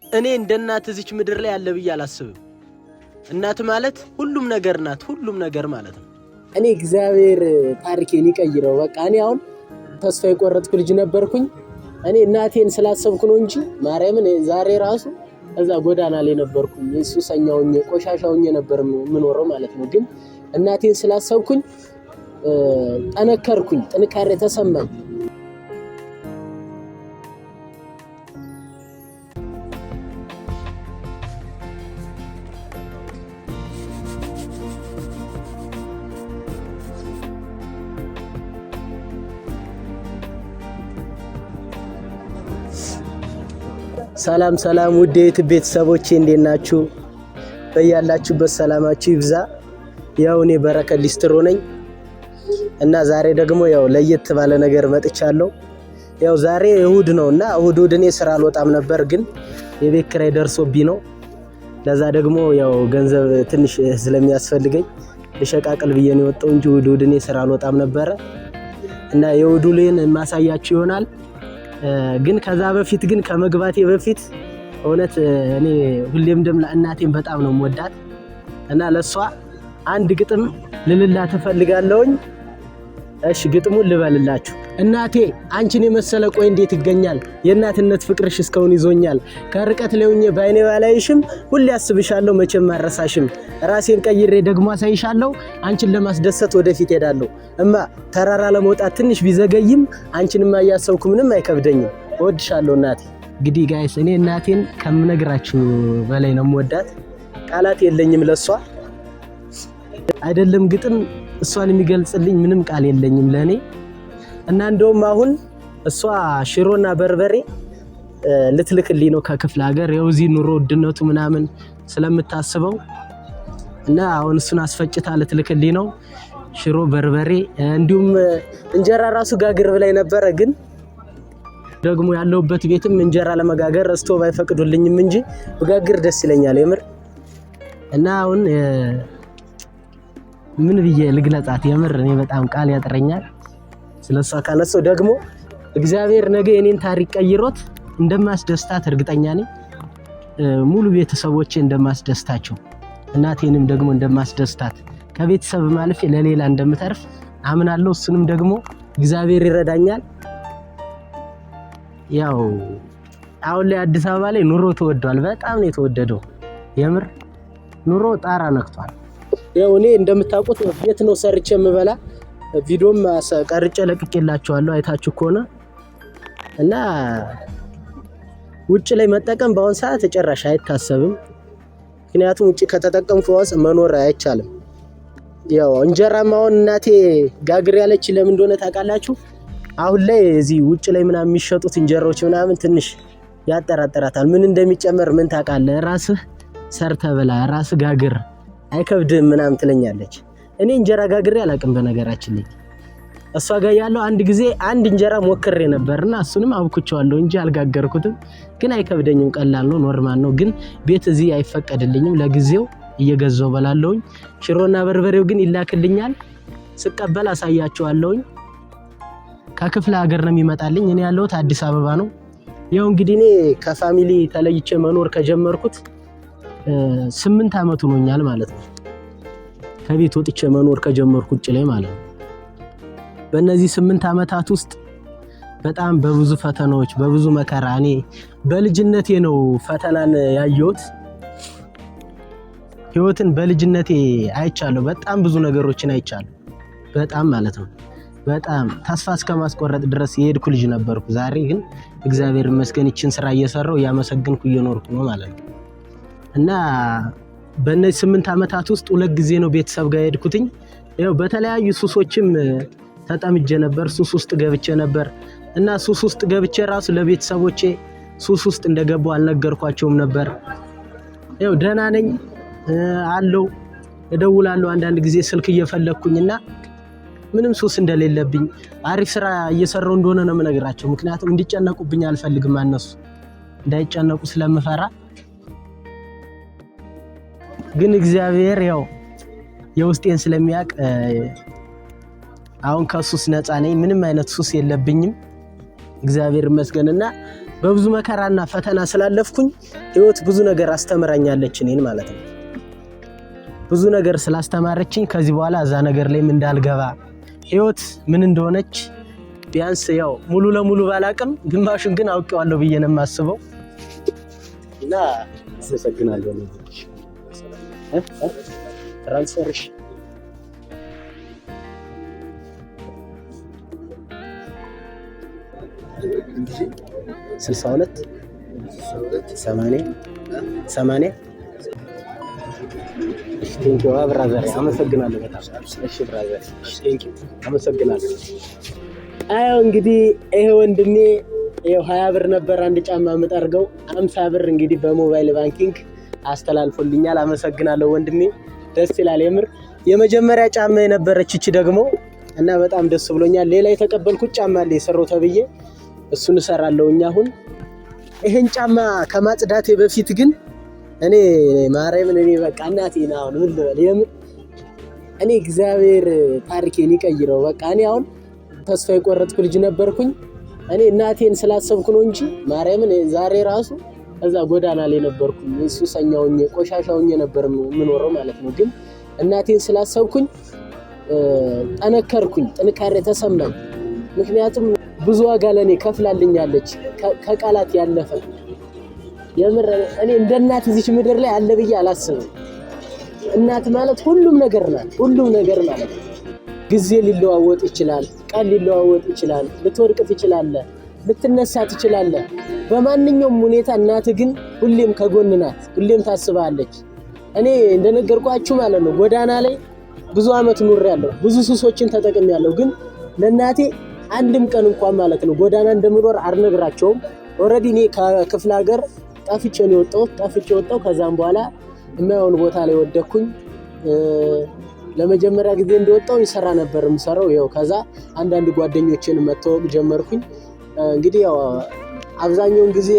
እኔ እንደ እናት እዚች ምድር ላይ አለ ብዬ አላስብም። እናት ማለት ሁሉም ነገር ናት፣ ሁሉም ነገር ማለት ነው። እኔ እግዚአብሔር ታሪኬን ይቀይረው። በቃ እኔ አሁን ተስፋ የቆረጥኩ ልጅ ነበርኩኝ። እኔ እናቴን ስላሰብኩ ነው እንጂ ማርያምን ዛሬ ራሱ እዛ ጎዳና ላይ ነበርኩኝ። ሱሰኛ ሆኜ ቆሻሻ ሆኜ ነበር የምኖረው ማለት ነው። ግን እናቴን ስላሰብኩኝ ጠነከርኩኝ፣ ጥንካሬ ተሰማኝ። ሰላም ሰላም፣ ውድ የዩቲዩብ ቤተሰቦቼ እንዴት ናችሁ? በያላችሁበት ሰላማችሁ ይብዛ። ያው እኔ በረከት ሊስትሮ ነኝ እና ዛሬ ደግሞ ያው ለየት ባለ ነገር መጥቻለሁ። ያው ዛሬ እሁድ ነው እና እሁድ እሁድ እኔ ስራ አልወጣም ነበር፣ ግን የቤት ኪራይ ደርሶብኝ ነው። ለዛ ደግሞ ያው ገንዘብ ትንሽ ስለሚያስፈልገኝ ልሸቃቅል ብዬ ነው የወጣው እንጂ እሁድ እሁድ እኔ ስራ አልወጣም ነበረ እና የእሁድ ውሎዬን የማሳያችሁ ይሆናል። ግን ከዛ በፊት ግን ከመግባቴ በፊት እውነት እኔ ሁሌም ደም እናቴን በጣም ነው የምወዳት እና ለሷ አንድ ግጥም ልልላት እፈልጋለሁኝ። እሺ ግጥሙን ልበልላችሁ። እናቴ አንቺን የመሰለ ቆይ እንዴት ይገኛል? የእናትነት ፍቅርሽ እስካሁን ይዞኛል። ከርቀት ላይ ሆኜ ባይኔ ባላይሽም ሁሌ አስብሻለሁ፣ መቼም አረሳሽም። ራሴን ቀይሬ ደግሞ አሳይሻለሁ። አንቺን ለማስደሰት ወደፊት ሄዳለሁ። እማ ተራራ ለመውጣት ትንሽ ቢዘገይም አንቺንማ እያሰብኩ ምንም አይከብደኝም። እወድሻለሁ እናቴ። እንግዲህ guys እኔ እናቴን ከምነግራችሁ በላይ ነው የምወዳት። ቃላት የለኝም ለሷ አይደለም ግጥም እሷን የሚገልጽልኝ ምንም ቃል የለኝም ለእኔ። እና እንደውም አሁን እሷ ሽሮና በርበሬ ልትልክልኝ ነው ከክፍለ ሀገር። ያው እዚህ ኑሮ ውድነቱ ምናምን ስለምታስበው እና አሁን እሱን አስፈጭታ ልትልክልኝ ነው። ሽሮ በርበሬ፣ እንዲሁም እንጀራ ራሱ ጋግር ብላኝ ነበረ። ግን ደግሞ ያለሁበት ቤትም እንጀራ ለመጋገር ስቶቭ አይፈቅዱልኝም እንጂ ብጋግር ደስ ይለኛል የምር። እና አሁን ምን ብዬ ልግለጻት? የምር እኔ በጣም ቃል ያጥረኛል ስለሷ ካነሳው። ደግሞ እግዚአብሔር ነገ የኔን ታሪክ ቀይሮት እንደማስደስታት እርግጠኛ ነኝ። ሙሉ ቤተሰቦቼ እንደማስደስታቸው እናቴንም ደግሞ እንደማስደስታት ከቤተሰብ ማለፍ ለሌላ እንደምተርፍ አምናለሁ። እሱንም ደግሞ እግዚአብሔር ይረዳኛል። ያው አሁን ላይ አዲስ አበባ ላይ ኑሮ ተወዷል። በጣም ነው የተወደደው። የምር ኑሮ ጣራ ነክቷል። ያው እኔ እንደምታውቁት ቤት ነው ሰርቼ የምበላ። ቪዲዮም ቀርጬ ለቅቄላችኋለሁ አይታችሁ ከሆነ። እና ውጭ ላይ መጠቀም በአሁን ሰዓት ጭራሽ አይታሰብም። ምክንያቱም ውጭ ከተጠቀምኩ መኖር አይቻልም። ያው እንጀራም አሁን እናቴ ጋግር ያለች ለምን እንደሆነ ታውቃላችሁ? አሁን ላይ እዚህ ውጭ ላይ ምናምን የሚሸጡት እንጀራዎች ምናምን ትንሽ ያጠራጥራታል። ምን እንደሚጨመር ምን ታውቃለህ? ራስህ ሰርተህ ብላ፣ ራስህ ጋግር፣ አይከብድም ምናምን ትለኛለች። እኔ እንጀራ ጋግሬ አላውቅም በነገራችን ላይ። እሷ ጋር ያለው አንድ ጊዜ አንድ እንጀራ ሞክሬ ነበርና እሱንም አብኩቸዋለሁ እንጂ አልጋገርኩትም። ግን አይከብደኝም፣ ቀላል ነው፣ normal ነው። ግን ቤት እዚህ አይፈቀድልኝም ለጊዜው፣ እየገዛው በላለሁኝ። ሽሮና በርበሬው ግን ይላክልኛል። ስቀበል አሳያችኋለሁኝ። ከክፍለ ሀገር ነው የሚመጣልኝ። እኔ ያለሁት አዲስ አበባ ነው። ያው እንግዲህ እኔ ከ family ተለይቼ መኖር ከጀመርኩት 8 ዓመት ሆኖኛል ማለት ነው። ከቤት ወጥቼ መኖር ከጀመርኩ ውጭ ላይ ማለት ነው። በእነዚህ 8 ዓመታት ውስጥ በጣም በብዙ ፈተናዎች በብዙ መከራ እኔ በልጅነቴ ነው ፈተናን ያየሁት። ህይወትን በልጅነቴ አይቻለሁ። በጣም ብዙ ነገሮችን አይቻለሁ። በጣም ማለት ነው። በጣም ተስፋ እስከ ማስቆረጥ ድረስ የሄድኩ ልጅ ነበርኩ። ዛሬ ግን እግዚአብሔር ይመስገን ይችን ስራ እየሰራሁ እያመሰገንኩ እየኖርኩ ነው ማለት ነው። እና በእነዚህ 8 ዓመታት ውስጥ 2 ጊዜ ነው ቤተሰብ ጋር የሄድኩትኝ። ያው በተለያዩ ሱሶችም ተጠምጄ ነበር። ሱስ ውስጥ ገብቼ ነበር። እና ሱስ ውስጥ ገብቼ ራሱ ለቤተሰቦቼ ሱስ ውስጥ እንደገባሁ አልነገርኳቸውም ነበር። ያው ደህና ነኝ አለው እደውላለሁ አንዳንድ ጊዜ ስልክ እየፈለኩኝና ምንም ሱስ እንደሌለብኝ አሪፍ ስራ እየሰራሁ እንደሆነ ነው የምነግራቸው። ምክንያቱም እንዲጨነቁብኝ አልፈልግም፣ እነሱ እንዳይጨነቁ ስለምፈራ። ግን እግዚአብሔር ያው የውስጤን ስለሚያውቅ አሁን ከሱስ ነፃ ነኝ። ምንም አይነት ሱስ የለብኝም እግዚአብሔር ይመስገንና በብዙ መከራና ፈተና ስላለፍኩኝ ህይወት ብዙ ነገር አስተምራኛለች እኔን ማለት ነው። ብዙ ነገር ስላስተማረችኝ ከዚህ በኋላ እዛ ነገር ላይም እንዳልገባ ህይወት ምን እንደሆነች ቢያንስ ያው ሙሉ ለሙሉ ባላቅም ግማሹን ግን አውቄዋለሁ ብዬ ነው የማስበው እና አመሰግናለሁ። Transfer ሽ 62 80 80። እሺ thank you brother፣ አመሰግናለሁ በጣም። እሺ brother፣ thank you አመሰግናለሁ። አዎ እንግዲህ ይሄ ወንድሜ ይኸው 20 ብር ነበር አንድ ጫማ የምጠርገው፣ 50 ብር እንግዲህ በ mobile banking አስተላልፎልኛል። አመሰግናለሁ ወንድሜ፣ ደስ ይላል የምር። የመጀመሪያ ጫማ የነበረች እቺ ደግሞ እና በጣም ደስ ብሎኛል። ሌላ የተቀበልኩት ጫማ አለ የሰራው ተብዬ እሱን እሰራለሁኝ አሁን። ይሄን ጫማ ከማጽዳቴ በፊት ግን እኔ ማርያምን እኔ በቃ እናቴን አሁን ምን ልበል የምር እኔ እግዚአብሔር ታሪኬን ይቀይረው። በቃ እኔ አሁን ተስፋ የቆረጥኩ ልጅ ነበርኩኝ። እኔ እናቴን ስላሰብኩ ነው እንጂ ማርያምን ዛሬ ራሱ እዛ ጎዳና ላይ ነበርኩኝ፣ ሱሰኛ ሆኜ ቆሻሻ ሆኜ ነበር የምኖረው ማለት ነው። ግን እናቴን ስላሰብኩኝ ጠነከርኩኝ፣ ጥንካሬ ተሰማኝ። ምክንያቱም ብዙ ዋጋ ለእኔ ከፍላልኛለች ከቃላት ያለፈ። የምር እኔ እንደ እናት እዚች ምድር ላይ አለ ብዬ አላስብም። እናት ማለት ሁሉም ነገር ናት፣ ሁሉም ነገር ማለት ነው። ጊዜ ሊለዋወጥ ይችላል፣ ቀን ሊለዋወጥ ይችላል፣ ልትወድቅ ትችላለህ፣ ልትነሳ ትችላለህ። በማንኛውም ሁኔታ እናት ግን ሁሌም ከጎን ናት፣ ሁሌም ታስባለች። እኔ እንደነገርኳችሁ ማለት ነው ጎዳና ላይ ብዙ አመት ኑሬያለሁ፣ ብዙ ሱሶችን ተጠቅሜያለሁ። ግን ለእናቴ አንድም ቀን እንኳን ማለት ነው ጎዳና እንደምኖር አልነግራቸውም። Already እኔ ከክፍለ ሀገር ጠፍቼ ነው የወጣሁት። ጠፍቼ ወጣሁ። ከዛም በኋላ የማይሆን ቦታ ላይ ወደኩኝ። ለመጀመሪያ ጊዜ እንደወጣሁ ይሰራ ነበር የምሰራው። ያው ከዛ አንዳንድ ጓደኞችን መተዋወቅ ጀመርኩኝ። እንግዲህ ያው አብዛኛውን ጊዜ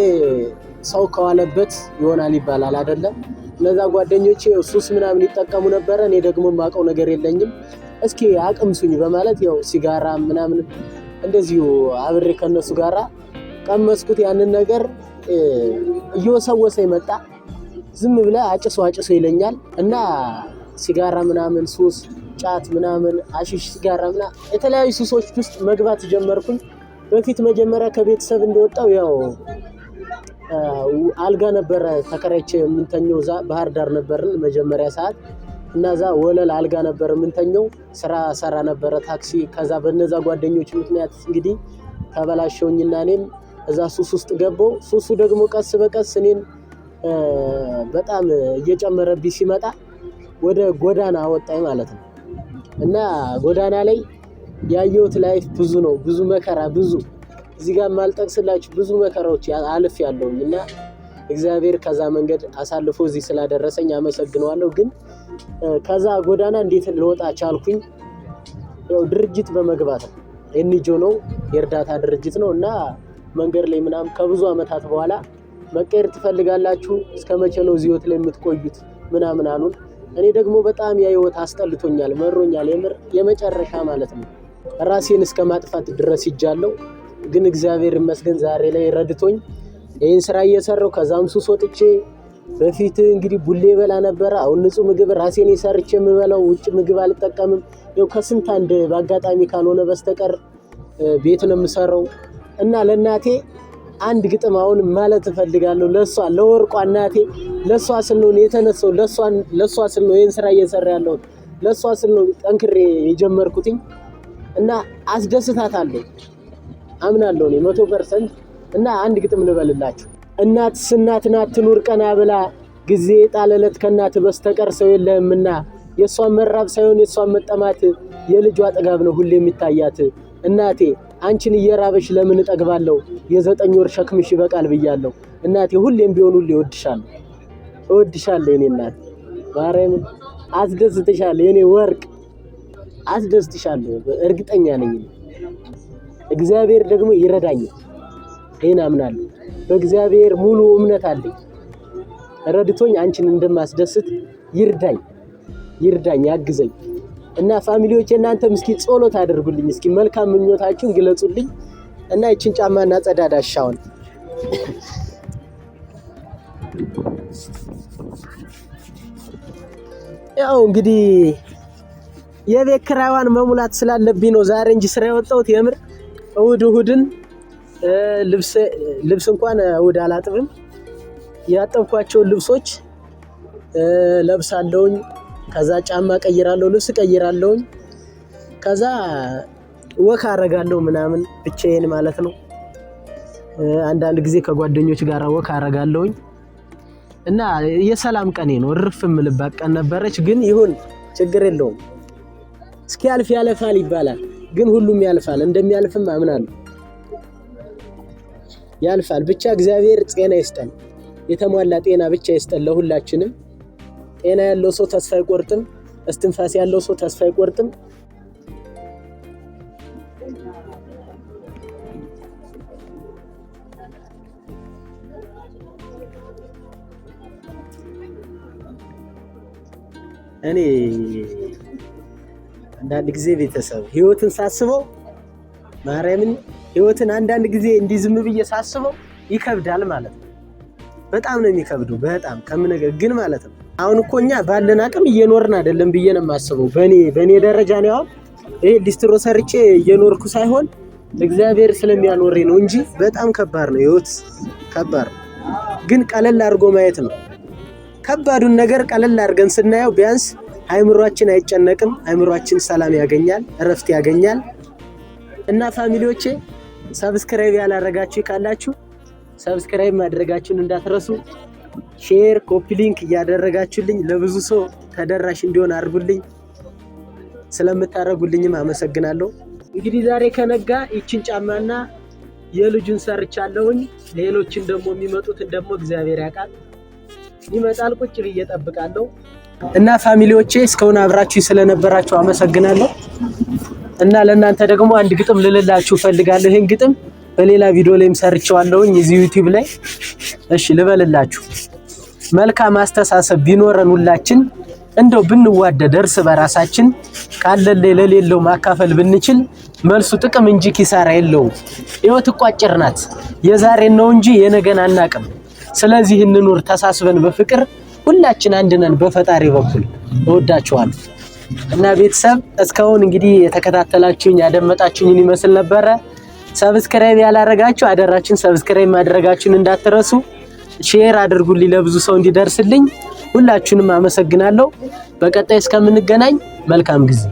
ሰው ከዋለበት ይሆናል ይባላል አይደለም? እነዛ ጓደኞቼ ሱስ ምናምን ይጠቀሙ ነበረ። እኔ ደግሞ የማውቀው ነገር የለኝም። እስኪ አቅምሱኝ በማለት ያው ሲጋራ ምናምን እንደዚሁ አብሬ ከነሱ ጋራ ቀመስኩት። ያንን ነገር እየወሰወሰ ይመጣ። ዝም ብለህ አጭሶ አጭሶ ይለኛል እና ሲጋራ ምናምን ሱስ፣ ጫት ምናምን፣ አሽሽ፣ ሲጋራ ምናምን የተለያዩ ሱሶች ውስጥ መግባት ጀመርኩኝ። በፊት መጀመሪያ ከቤተሰብ እንደወጣው ያው አልጋ ነበረ ተከራይቼ የምንተኘው፣ እዛ ባህር ዳር ነበርን መጀመሪያ ሰዓት እና እዛ ወለል አልጋ ነበር የምንተኘው። ስራ ሰራ ነበረ ታክሲ። ከዛ በነዛ ጓደኞች ምክንያት እንግዲህ ተበላሸውኝና እኔም እዛ ሱስ ውስጥ ገባው። ሱሱ ደግሞ ቀስ በቀስ እኔን በጣም እየጨመረብኝ ሲመጣ ወደ ጎዳና አወጣኝ ማለት ነው። እና ጎዳና ላይ ያየሁት life ብዙ ነው፣ ብዙ መከራ፣ ብዙ እዚህ ጋር የማልጠቅስላችሁ ብዙ መከራዎች አልፍ ያለውኝ እና እግዚአብሔር ከዛ መንገድ አሳልፎ እዚህ ስላደረሰኝ አመሰግነዋለሁ። ግን ከዛ ጎዳና እንዴት ልወጣ ቻልኩኝ? ያው ድርጅት በመግባት ነው። NGO ነው፣ የእርዳታ ድርጅት ነው እና መንገድ ላይ ምናምን ከብዙ አመታት በኋላ መቀየር ትፈልጋላችሁ? እስከ መቼ ነው እዚህ ህይወት ላይ የምትቆዩት? ምናምን አሉን። እኔ ደግሞ በጣም ያ ህይወት አስጠልቶኛል፣ መሮኛል፣ የምር የመጨረሻ ማለት ነው። ራሴን እስከ ማጥፋት ድረስ ሂጃለሁ። ግን እግዚአብሔር ይመስገን ዛሬ ላይ ረድቶኝ ይህን ስራ እየሰራሁ ከዛም ሱስ ወጥቼ በፊት እንግዲህ ቡሌ በላ ነበረ። አሁን ንጹህ ምግብ ራሴን ሰርቼ የምበላው፣ ውጭ ምግብ አልጠቀምም። ያው ከስንት አንድ በአጋጣሚ ካልሆነ በስተቀር ቤት ነው የምሰራው። እና ለእናቴ አንድ ግጥም አሁን ማለት እፈልጋለሁ። ለሷ ለወርቋ እናቴ፣ ለሷ ስል ነው የተነሳው፣ ለሷ ስል ነው ይህን ስራ እየሰራ ያለሁት፣ ለሷ ስል ነው ጠንክሬ የጀመርኩትኝ እና አስደስታታለሁ፣ አምናለሁ እኔ 100%። እና አንድ ግጥም ልበልላችሁ። እናት ስናት ናት ትኑር ቀና ብላ፣ ጊዜ የጣለለት ከእናት በስተቀር ሰው የለህምና፣ የእሷን መራብ ሳይሆን የእሷን መጠማት የልጇ ጥጋብ ነው ሁሌ የሚታያት። እናቴ አንቺን እየራበሽ ለምን እጠግባለሁ? የ9 ወር ሸክምሽ ይበቃል ብያለሁ። እናቴ ሁሌም ቢሆን ሁሌ እወድሻለሁ፣ እወድሻለሁ የኔ እናት ማርያምን አስደስትሻለሁ፣ የኔ ወርቅ አስደስትሻለሁ፣ እርግጠኛ ነኝ። እግዚአብሔር ደግሞ ይረዳኛል፣ ይሄን አምናለሁ። በእግዚአብሔር ሙሉ እምነት አለኝ። ረድቶኝ አንቺን እንደማስደስት ይርዳኝ፣ ይርዳኝ፣ ያግዘኝ። እና family ዎች እናንተም እስኪ ጸሎት አድርጉልኝ፣ እስኪ መልካም ምኞታችሁን ግለጹልኝ። እና ይችን ጫማ እናጸዳዳሻውን ያው እንግዲህ የቤት ኪራይዋን መሙላት ስላለብኝ ነው ዛሬ እንጂ ስራ የወጣሁት። የምር እሁድ እሁድን ልብስ እንኳን እሁድ አላጥብም። ያጠብኳቸውን ልብሶች ለብሳለሁኝ። ከዛ ጫማ ቀይራለሁ፣ ልብስ ቀይራለሁኝ። ከዛ walk አረጋለሁ ምናምን ብቻዬን ማለት ነው። አንዳንድ ጊዜ ከጓደኞች ጋር walk አረጋለሁኝ እና የሰላም ቀኔ ነው። እርፍ የምልባት ቀን ነበረች። ግን ይሁን ችግር የለውም። እስኪያልፍ ያለፋል ይባላል። ግን ሁሉም ያልፋል፣ እንደሚያልፍም አምናለሁ። ያልፋል። ብቻ እግዚአብሔር ጤና ይስጠን፣ የተሟላ ጤና ብቻ ይስጠን ለሁላችንም። ጤና ያለው ሰው ተስፋ አይቆርጥም። እስትንፋስ ያለው ሰው ተስፋ አይቆርጥም። እኔ አንዳንድ ጊዜ ቤተሰብ ህይወትን ሳስበው ማርያምን ህይወትን አንዳንድ ጊዜ እንዲህ ዝም ብዬ ሳስበው ይከብዳል ማለት ነው። በጣም ነው የሚከብደው፣ በጣም ከምነገር ግን ማለት ነው። አሁን እኮ እኛ ባለን አቅም እየኖርን አይደለም ብዬ ነው የማስበው። በኔ ደረጃ ነው አሁን ይሄ ሊስትሮ ሰርቼ እየኖርኩ ሳይሆን እግዚአብሔር ስለሚያኖረኝ ነው እንጂ በጣም ከባድ ነው ህይወት፣ ከባድ ነው። ግን ቀለል አድርጎ ማየት ነው። ከባዱን ነገር ቀለል አድርገን ስናየው ቢያንስ አይምሯችን አይጨነቅም፣ አይምሯችን ሰላም ያገኛል፣ እረፍት ያገኛል። እና family ዎቼ subscribe ያላረጋችሁ ካላችሁ subscribe ማድረጋችሁን እንዳትረሱ። Share፣ copy link እያደረጋችሁልኝ ለብዙ ሰው ተደራሽ እንዲሆን አድርጉልኝ። ስለምታደርጉልኝም አመሰግናለሁ። እንግዲህ ዛሬ ከነጋ ይችን ጫማና የልጁን ሰርቻለሁኝ። ሌሎችን ደግሞ የሚመጡትን ደግሞ እግዚአብሔር ያውቃል። ይመጣል፣ ቁጭ ብዬ እጠብቃለሁ። እና family ዎቼ እስካሁን አብራችሁ ስለነበራችሁ አመሰግናለሁ። እና ለእናንተ ደግሞ አንድ ግጥም ልልላችሁ እፈልጋለሁ። ይህን ግጥም በሌላ ቪዲዮ ላይም ሰርቼዋለሁኝ እዚህ ዩቲዩብ ላይ። እሺ ልበልላችሁ። መልካም አስተሳሰብ ቢኖረን ሁላችን እንደው ብንዋደድ እርስ በራሳችን ካለን ለሌለው ማካፈል ብንችል መልሱ ጥቅም እንጂ ኪሳራ የለውም። ሕይወት እኮ አጭር ናት። የዛሬን ነው እንጂ የነገን አናቅም። ስለዚህ እንኑር ተሳስበን በፍቅር ሁላችን አንድ ነን በፈጣሪ በኩል። እወዳችኋለሁ። እና ቤተሰብ እስካሁን እንግዲህ የተከታተላችሁኝ ያደመጣችሁኝን ይመስል ነበረ። Subscribe ያላረጋችሁ አደራችን subscribe ማድረጋችሁን እንዳትረሱ። Share አድርጉልኝ ለብዙ ሰው እንዲደርስልኝ። ሁላችሁንም አመሰግናለሁ። በቀጣይ እስከምንገናኝ መልካም ጊዜ።